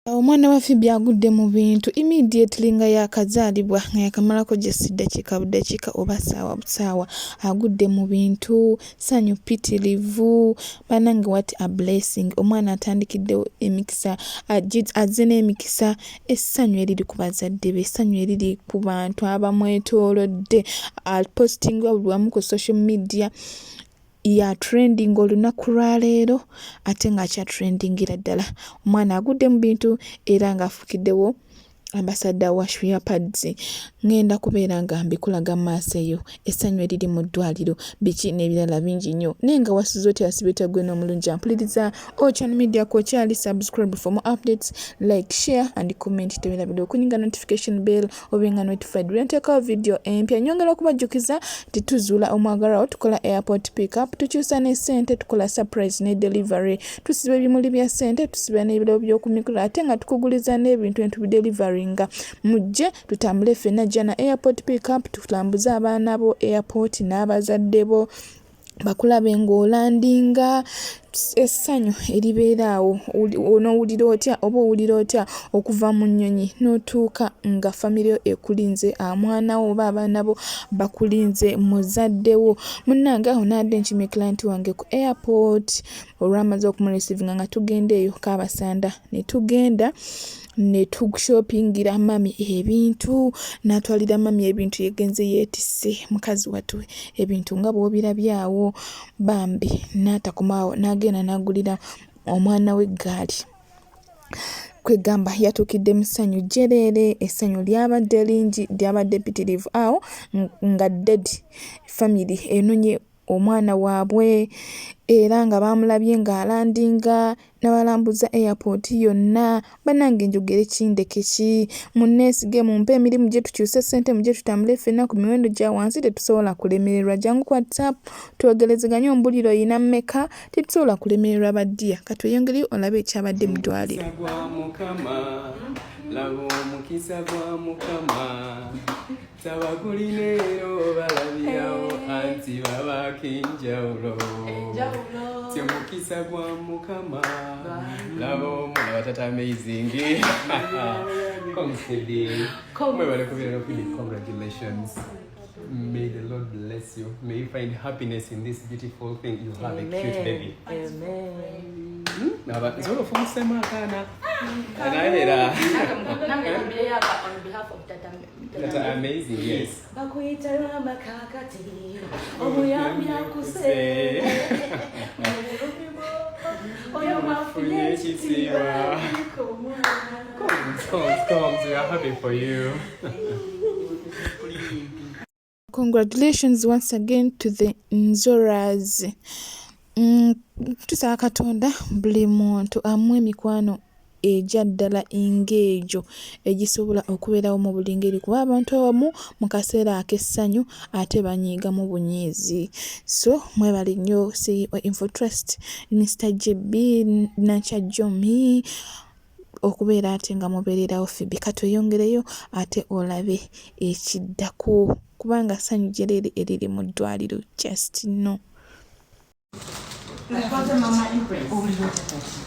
Omwana wa Phoebe agudde mu bintu immediately nga yakazaalibwa, nga yakamalako just ddakiika buddakiika oba ssaawa busaawa, agudde mu bintu, ssanyu ppitirivu. Bannange, what a blessing! Omwana atandikiddewo emikisa, azze n'emikisa, essanyu eriri ku bazadde be, essanyu eriri ku bantu abamwetoolodde. Apositingibwa buli wamu ku social media, ya trending olunaku lwaleero ate ng'akya trendingira ddala. Omwana agudde mu bintu era ng'afuukiddewo ambassador wa Shuya Pads. Ŋŋenda kubeera nga mbikulaga mu maaso eyo, essanyu eriri mu ddwaliro, biki n'ebirala bingi nnyo. Naye nga wasuze otya, asibye otya gwe n'omulungi ampuliriza Ochan Media kw'okyali? Subscribe for more updates, like, share and comment. Tewerabira okunyiga notification bell obe nga notified lwe nteekawo video empya. Nyongera okubajjukiza nti tuzuula omwagalwawo, tukola airport pickup, tukyusa ne ssente, tukola surprise ne delivery, tusiba ebimuli bya ssente, tusiba n'ebirabo by'oku mikolo, ate nga tukuguliza n'ebintu ne tubideliveringa. Mujje tutambule ffenna jana airport pickup, tutambuze abaana bo airport n'abazadde bo bakulabe ng'olandinga, essanyu eribeera awo. Onoowulira otya oba owulira otya okuva mu nnyonyi n'otuuka nga famire yo ekulinze, omwana wo oba abaana bo bakulinze, muzadde wo? Munnange, awo naadde nkimye client wange ku airport. Olwamaze okumureceivinga nga tugenda eyo Kaabasanda, ne tugenda ne tushoppingira mummy ebintu, n'atwalira mummy ebintu. Yegenze yeetisse mukazi wattu ebintu nga bw'obirabye awo bambi. N'atakoma awo, n'agenda n'agulira omwana we eggaali. Kwegamba yatuukidde mu ssanyu jjereere, essanyu lyabadde lingi, lyabadde ppitirivu. Awo nga daddy family enonye omwana waabwe era nga baamulabye ng'alandinga, n'abalambuza airport yonna. Bannange, njogere ki, ndeke ki? Munneesige, mumpe emirimu gye tukyuse ssente, mujje tutambule ffenna ku miwendo gya wansi. Tetusobola kulemererwa. Jangu ku WhatsApp twogerezeganye, ombulire oyina mmeka. Tetusobola kulemererwa, ba dear. Katweyongereyo olabe ekyabadde mu ddwaliro. Gwa Mukama, laba omukisa gwa Mukama, tabagulina era obalabirawo, anti babaako enjawulo. Ti omukisa gwa Mukama, laba omulaba tata amazing. Congs, baby. Mwebale kubeera. Philip, congratulations. May the Lord bless you. May you find happiness in this beautiful thing. You have a cute baby. Amen. Aba nsobola ofumusemu akaana naye era Nange nambireyo aka on behalf of Tata. Tata amazing, yes. Bakuyita Rama kakati omuyambi akuse mu bulumi bwo, oyo mwafunye ekitiibwa. Congs, congs, congs. We are happy for you. Congratulations once again to the Nzoras. Tusaba Katonda buli muntu amuwe emikwano egya ddala ng'egyo egisobola okubeerawo mu buli ngeri, kuba abantu abamu mu kaseera ak'essanyu ate banyiigamu bunyiizi. So mwebale nnyo CEO Infotrust, Mr JB, Nankya Jomi, okubeera ate nga mubeererawo Phoebe. Katweyongereyo ate olabe ekiddako, kubanga ssanyu jjereere eriri mu ddwaliro, just no. Kwanza mama Empress. Owulira otya kati?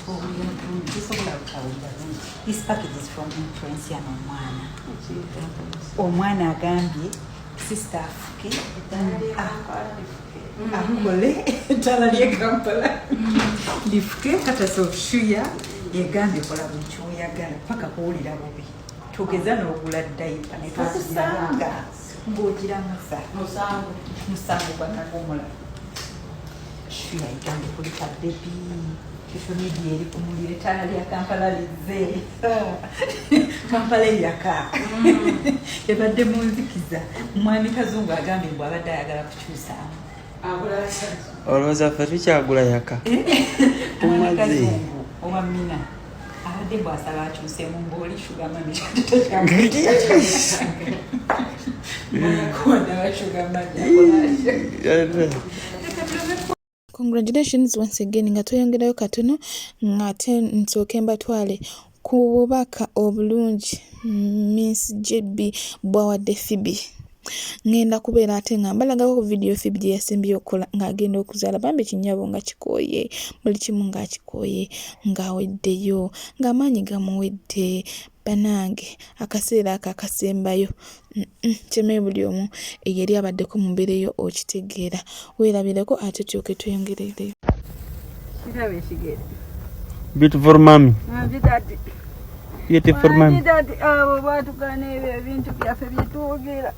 Owulira bulungi, tosobola butawulira bulungi. This package is from Empress yano omwana. Omwana agambye sister afuke, akole ettaala ly'e Kampala lifuke courtesy of Shuya. Yegambye kola buli kyoyagala paka kuwulira bubi. Tugeza n'ogula diaper ne tukusanga ng'ogiramusa. Musango. Musango gwa nagomula. Shuya egambye kulika baby. Social media eri ku muliro, ettaala lya Kampala lizze. Kampala eyaka ebadde mu nzikiza. Mwami Kazungu agambye mbu abadde ayagala kukyusaamu. Olowooza ffe tukyagula yaka? Mwami Tumaze. Kazungu owa Mina abadde mbu asaba akyusemu, mbaoli sugar mummy takyamwana sugar mummy. Congratulations once again. Nga tweyongerayo katono, ng'ate nsooke mbatwale ku bubaka obulungi Miss JB bwawadde Phoebe. Ŋŋenda kubeera ate nga mbalagako ku vidiyo Phoebe gye yasembyeyo okukola ng'agenda okuzaala. Bambi kinnyabo nga kikooye, buli kimu ng'akikooye, ng'aweddeyo, ng'amaanyi gamuwedde. Banange akaseera ako akasembayo kyeme buli omu eyali abaddeko mu mbeera eyo okitegeera. Weerabireko ate tulyoke tweyongereyo. Kiraba ekigere. Beautiful mommy. Mangi daddy. Beautiful mommy. Mangi daddy abo baatugaana ebyo ebintu byaffe bye twogera.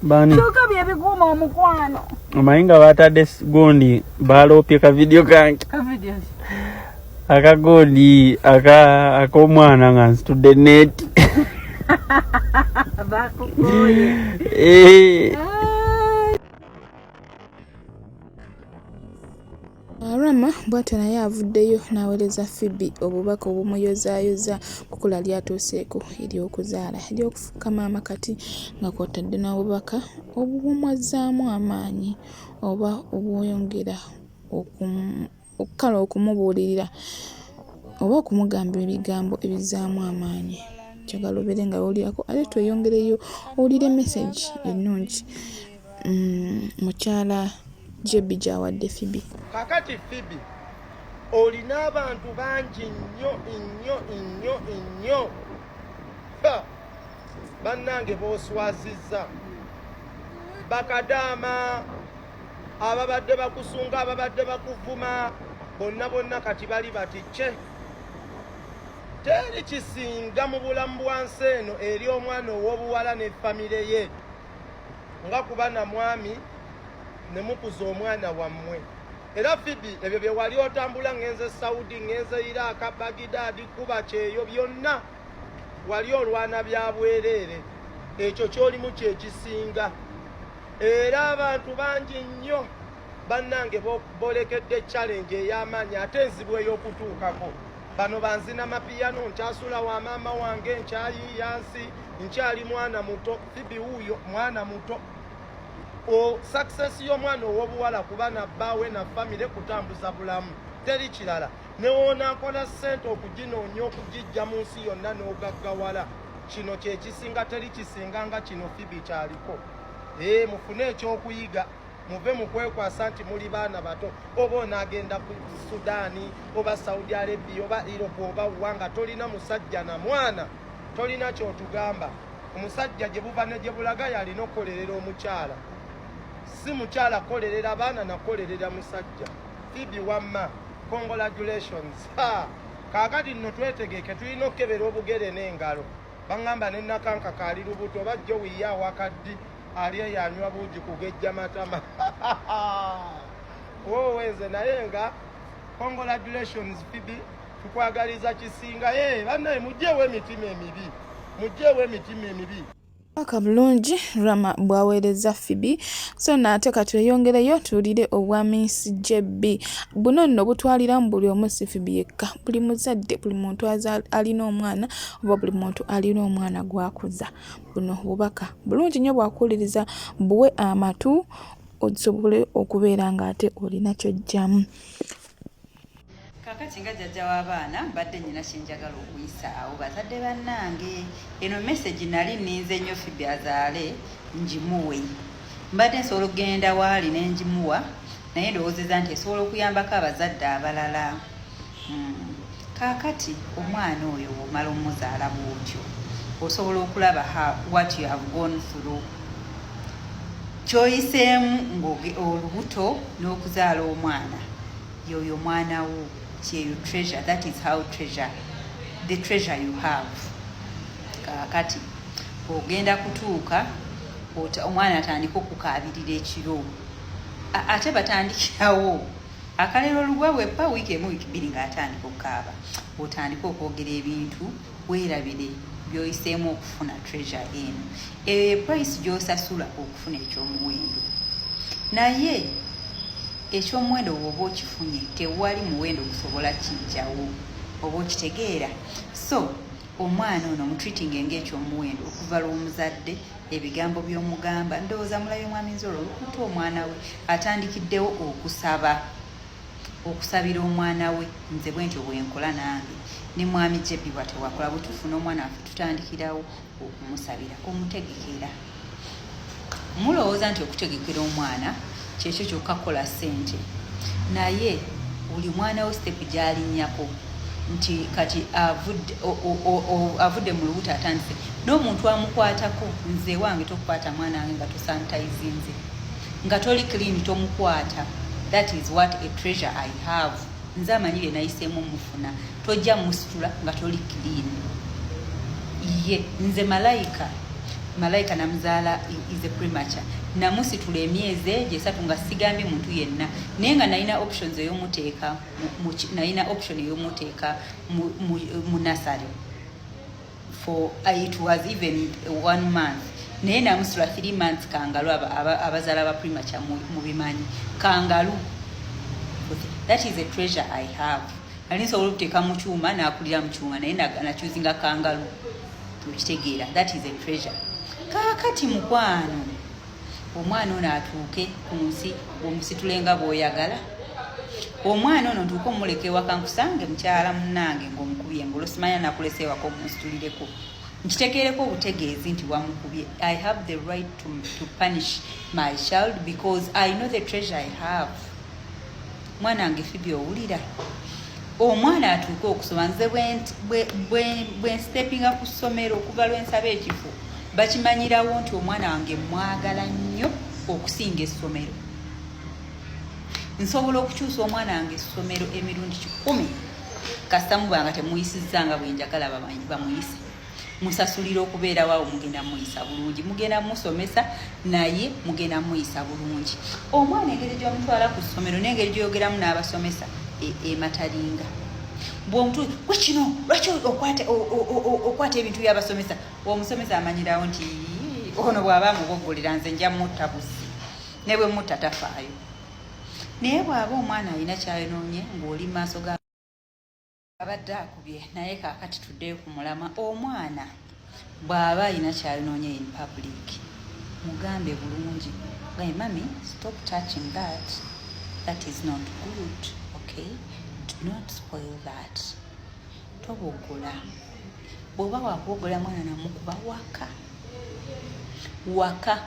Bani? Kyokka bye bikuuma omukwano. Omanyi nga batadde gundi baloopye ka video kange. Ka video ki? Aka gundi aka ak'omwana nga nsitudde neeti. Bakukooye. Eh. Rama bwatyo naye avuddeyo n'aweereza Phoebe obubaka obumuyozaayoza ku kkula ly'atuuseeko ery'okuzaala ery'okufuuka maama kati nga kw'otadde n'obubaka obumwazzaamu amaanyi oba obwongera kale okumubuulirira oba okumugamba ebigambo ebizzaamu amaanyi. Njagala obeere nga wewulirako ate tweyongereyo owulire message ennungi mukyala JB gy'awadde Phoebe. Kakati Phoebe olina abantu bangi nnyo nnyo nnyo nnyo bannange b'oswazizza bakadaama ababadde bakusunga ababadde bakuvuma bonna bonna kati bali bati kye teri kisinga mu bulamu bwa nsi eno eri omwana ow'obuwala ne famire ye nga kuba na mwami ne mukuza omwana wammwe era Phoebe ebyo bye wali otambula ngenze Saudi ngenze Iraq Baghdad kuba kyeyo byonna wali olwana bya bwereere ekyo kyolimu kyekisinga era abantu bangi nnyo bannange bolekedde challenge ey'amaanyi ate enzibu ey'okutuukako bano banzina mapiyano nkyasula wa maama wange nkyayiiya nsi nkyali mwana muto Phoebe wuuyo mwana muto o success y'omwana ow'obuwala kuba na bbaawe na famire kutambuza bulamu teri kirala newonaakola ssente okuginoonya okugijja mu nsi yonna n'ogaggawala kino kyekisinga teri kisinga nga kino Phoebe kyaliko ee mufune ekyokuyiga muve mu kwekwasa nti muli baana bato oba onaagenda ku Sudaani oba Saudi Arabia oba Europe oba wa nga tolina musajja na mwana tolina kyotugamba omusajja gye buva ne gye bulaga yalina okukolerera omukyala si mukyala kukolerera baana nakukolerera musajja Phoebe wamma congratulations ha kaakati nno twetegeke tulina okukebera obugere n'engalo baŋŋamba ne nakankaka ali lubuto oba jowi ye awakaddi ali eyo anywa buugi kugejja matama woowenze naye nga congratulations Phoebe tukwagaliza kisinga ye bannaye mugyewo emitima emibi mugyewo emitima emibi Paka bulungi Rama bw'aweerezza Phoebe so nno ate katweyongereyo tuwulire obwa Miss JB. Buno nno butwaliramu buli omu si Phoebe yekka, buli muzadde, buli muntu alina omwana oba buli muntu alina omwana gw'akuza. Buno bubaka bulungi nnyo bwakuwuliriza, buwe amatu osobole okubeera ng'ate olina ky'oggyamu. Kakati nga jjajja w'abaana mbadde nnyina kye njagala okuyisaawo bazadde bannange. Eno message nali nninze nnyo Phoebe azaale ngimuwe. Mbadde nsobola okugenda waali ne ngimuwa naye ndowoozeza nti esobola okuyambako abazadde abalala. Hmm. Kaakati omwana oyo bw'omala omuzaala bw'otyo osobola okulaba what you have gone through ky'oyiseemu ng'olubuto n'okuzaala omwana. Yoyo mwana wo kyeyo treasure that is how treasure the treasure you have kakati ogenda kutuuka omwana atandika okukaabirira ekiro ate batandikirawo akalero olugwa bweppa wiiki emu wiiki bbiri ng'atandika okukaaba otandika okwogera ebintu weerabire by'oyiseemu okufuna treasure eno eyo ye price gy'osasula okufuna ekyomuwendo naye ekyomuwendo bw'oba okifunye tewali muwendo gusobola kijjawo oba okitegeera so omwana ono omutreatinge ng'ekyomuwendo okuva lw'omuzadde ebigambo by'omugamba ndowooza mulayo omwami nzolo olukuta omwana we atandikiddewo okusaba okusabira omwana we nze bwentyo bwenkola nange ne mwami Jebbi bwatyo bwakola bwe tufuna omwana waffe tutandikirawo okumusabira omutegekera Mulowooza nti okutegekera omwana kyekyo kyokka kukola ssente, naye buli mwana wo step gy'alinnyako nti kati avudde mu lubuto atandise n'omuntu amukwatako. Nze wange tokukwata mwana wange nga tosanitizinze, nga toli clean, tomukwata. That is what a treasure I have. Nze amanyi bye nayiseemu mufuna. Tojja musitula nga toli clean. Ye nze Malayika, Malayika namuzaala is a premature. Namusitula emyezi egyo 3 nga sigambye muntu yenna, naye nga nalina options ey'omuteeka, nalina option ey'omuteeka mu nursery for it was even one month, naye namusitula 3 months kangaroo. Abazaala ba premature mubimanyi, kangaroo. That is a treasure I have. Nali nsobola okuteeka mu kyuma nakulira mu kyuma, naye nachoosinga kangaroo. Okitegeera? That is a treasure. Kaakati mukwano, omwana ono atuuke ku nsi omusitule nga bw'oyagala. Omwana ono ntuuke omuleka ewaka, nkusange mukyala munnange ng'omukubye engolo, simanya nakulesa ewaka omusitulireko, nkitegeereko obutegeezi nti wamukubye. I have the right to punish my child because I know the treasure I have. Mwana wange Fibi, owulira? Omwana atuuke okusoma, nze bwe nstepinga ku ssomero okuva lwensaba ekifo, bakimanyirawo nti omwana wange mwagala nnyo okusinga essomero. Nsobola okukyusa omwana wange essomero emirundi 100 kasita muba nga temuyisizza nga bwe njagala bamuyise. Musasulira okubeera waawo, mugenda muyisa bulungi, mugenda musomesa, naye mugenda muyisa bulungi. Omwana engeri gyomutwala ku ssomero n'engeri gyoyogeramu n'abasomesa ematalinga. Bwomutu gwe kino, lwaki okwata ebintu byabasomesa? Omusomesa amanyirawo nti ono bw'aba amuboggolera, nze nja mutta busi, ne bwe mutta tafaayo. Naye bw'aba omwana alina kyayonoonye ng'oli mu maaso ga abadde akubye, naye kaakati tuddeyo ku mulama. Omwana bw'aba alina kyayonoonye in public, mugambe bulungi gaye, "Mummy, stop touching that. That is not good, okay? Do not spoil that." Toboggola. Bw'oba wakuboggola mwana, namukuba waka waka,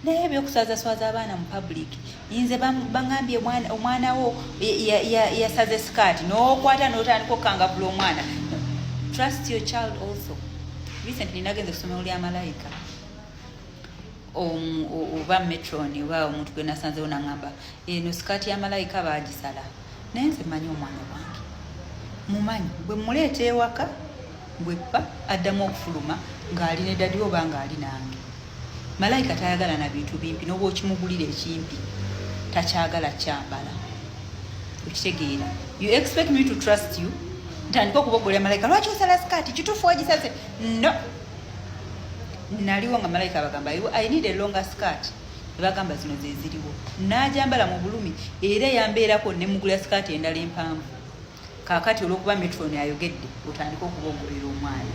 naye ebyokuswazaswaza abaana mu public, nze baŋambye omwana wo yasaze sikaati, n'okwata n'otandika okukangavula omwana. Trust your child also. Recently nagenze ku ssomero lya Malayika, oba matron oba omuntu gwe nasanzewo naŋŋamba eno sikaati ya Malayika baagisala, naye nze mmanyi omwana wange, mumanyi. Bwe muleeta ewaka, bwe ppa addamu okufuluma ng'ali ne daddy oba ng'ali nange. Malayika tayagala na bintu bimpi, n'oba okimugulira ekimpi takyagala kyambala. Okitegeera? You expect me to trust you ntandika okubogolera Malayika, "Lwaki osala sikaati? Kituufu wagisaze?" No, naliwo nga Malayika bagamba, "I need a longer skirt." Ebagamba zino zeziriwo, najambala mu bulumi era yambeerako nemugulira sikaati endala empanvu. Kaakati olwokuba matron ayogedde, otandika okubogolera omwana,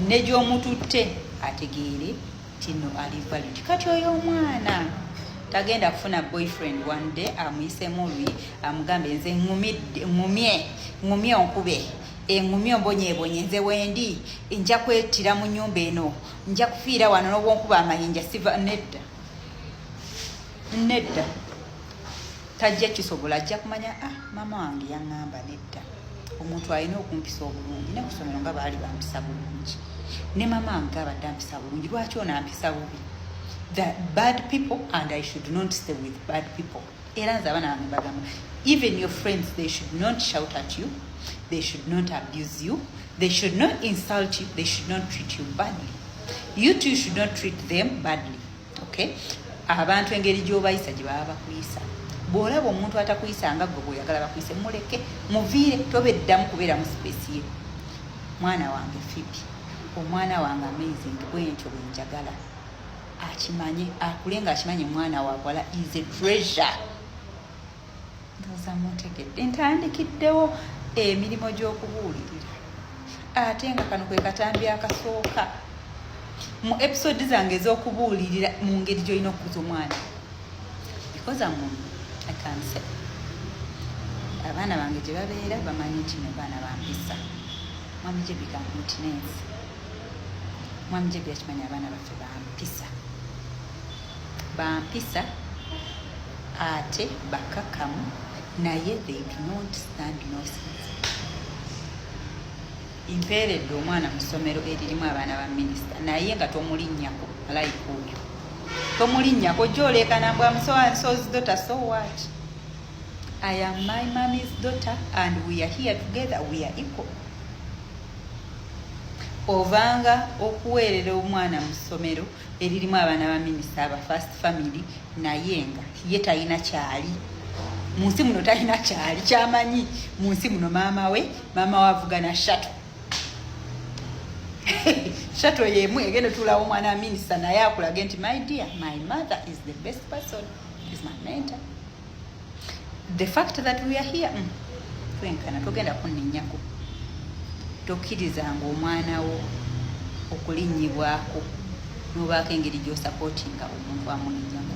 ne gy'omututte ategeere nti no ali valid. Kati oyo omwana tagenda kufuna boyfriend one day amuyisemu oluyi, amugambe, "Nze ŋŋumye, ŋŋumye onkube, eŋŋumye ombonyeebonye, nze wendi nja kwettira mu nnyumba eno, nja kufiira wano n'obwonkuba amayinja siva." Nedda, nedda, tajja kisobola. Ajja kumanya, "Ah, maama wange yaŋŋamba nedda, omuntu alina okumpisa obulungi, ne ku ssomero nga baali bampisa bulungi, ne maama wange abadde ampisa bulungi, lwaki ono ampisa bubi? The bad people, and I should not stay with bad people." Era nze abaana bange bagamba, even your friends, they should not shout at you, they should not abuse you, they should not insult you, they should not treat you badly. You too should not treat them badly, okay? Abantu engeri gy'obayisa gye baba bakuyisa. Bw'olaba omuntu atakuyisa nga gwe bw'oyagala bakuyise, muleke, muviire, tobeddamu kubeera mu space ye. Mwana wange Fibi, omwana wange amazing, bwentyo bwe njagala akimanye, akule nga akimanye mwana wabwala is a treasure. Ndowooza muntegedde. Ntandikiddewo emirimu gy'okubuulirira, ate nga kano kwe katambi akasooka mu episode zange ez'okubuulirira mu ngeri gy'olina okukuza omwana, because I can say abaana bange gye babeera bamanyi nti no baana bampisa. Mwami Jebi kankuntinensi, mwami Jebi akimanyi abaana baffe bampisa. Bampisa ate bakakamu, naye they do not stand nonsense. Mpeeredde omwana mu ssomero eririmu abaana ba minisita, naye nga tomulinnyako. Malayika oyo tomulinnyako, gyoleekana mbwa so and so's daughter. So what? I am my mommy's daughter and we are here together, we are equal. Ovanga okuweerera omwana mu ssomero eririmu abaana ba minisita, aba first family, naye nga ye talina kyali mu nsi muno, talina kyali kyamanyi mu nsi muno. Maama we, maama we avuga na Shuttle. Shuttle yemu egenda otuulawo omwana wa minisita, naye akulage nti, "My dear, my mother is the best person, is my mentor. The fact that we are here, twenkana, togenda kunninyako." Tokkirizanga omwana wo okulinnyibwako nobaako engeri gyosupportinga omuntu amulinnyako.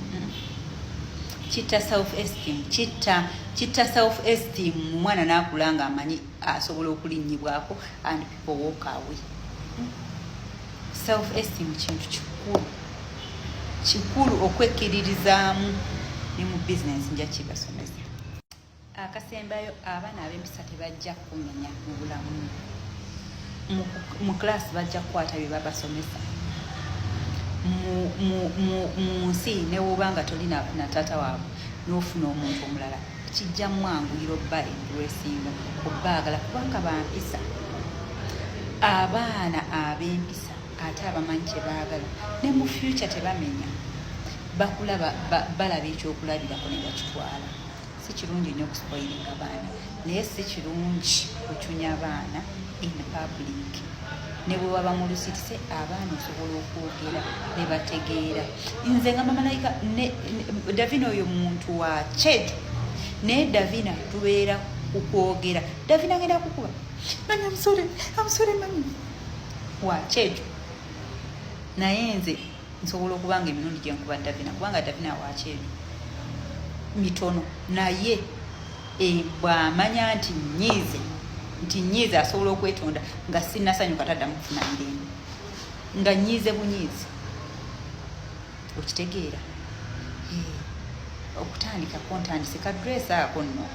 Kitta self esteem, kitta self esteem mu mwana, n'akula nga amanyi asobola okulinnyibwako and people walk away. Self esteem kintu kikulu, kikulu okwekkiririzaamu ne mu bizinensi. Nja kibasomesa. Akasembayo, abaana ab'empisa tebajja kumenya mu bulamu. Mu class bajja kukwata bye babasomesa. Mu nsi, newoba nga toli na taata waabwe n'ofuna omuntu omulala, kijja mwanguyira obba embracinga, obbaagala, kubanga bampisa. Abaana ab'empisa ate abamanyi kye baagala, ne mu future tebamenya, bakula balaba ekyokulabirako ne bakitwala. Si kirungi nnyo okuspoilinga baana, naye si kirungi okucunya abaana in public. Ne bwe waba mu lusirise, abaana osobola okwogera ne bategeera. Nze nga mamalayika Davina, oyo muntu wa kyejo, naye Davina tubeera kukwogera. Davina ngenda kukuba manya, amusore, amusore mami wa kyejo, naye nze nsobola okubanga emirundi gyenkuba Davina, kubanga Davina wakyejo mitono, naye bw'amanya nti nyiize, nti nyiize, asobola okwetonda nga sinnasanyuka, taddamu kufuna mirembe nga nyiize bunyiizi. Okitegeera? Okutandikako ntandise ka dress ako nno,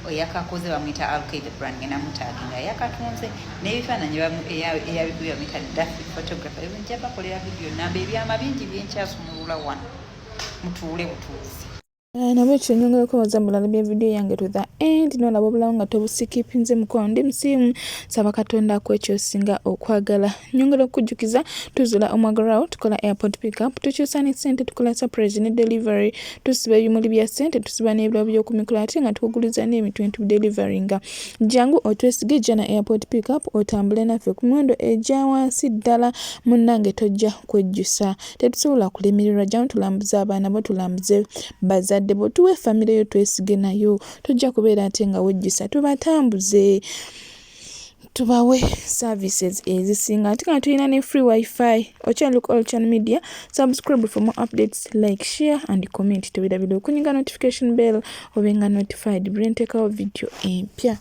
eyakakoze bamwita Alk the Brand, ngenda mutaginga, eyakatunze n'ebifaananyi eyabikubye bamwita Daffy Photographer. Nja bakolera vidiyo namba. Ebyama bingi byenkyasumulula wano, mutuule butuuzi. Nabwekyo nyongera okwebaza mulala bya vidiyo yange to the end, nolaba obulamu nga tobusikipinze. Mukwano, ndi musiimu, saba Katonda akuwa ekyosinga okwagala. Nyongera okukujjukiza, tuzula omwagalwawo, tukola airport pickup, tukyusa ne ssente, tukola surprise ne delivery, tusiba ebimuli bya ssente, tusiba n'ebirabo by'okumikolo, ate nga tukuguliza n'ebintu ne tudeliveringa. Jangu otwesige, jja na airport pickup, otambule naffe ku miwendo egya wansi ddala. Munnange, tojja kwejjusa, tetusobola kulemererwa. Jangu tulambuze abaana bo, tulambuze bazadde bo, tuwe famire yo, twesige nayo, tojja kubeera ate nga wejjusa. Tubatambuze, tubawe services ezisinga, ate nga tulina ne free wifi. Okyali ku All Channel Media, subscribe for more updates, like, share and comment. Tewirabira okunyiga notification bell obenga notified buli nteekawo video empya.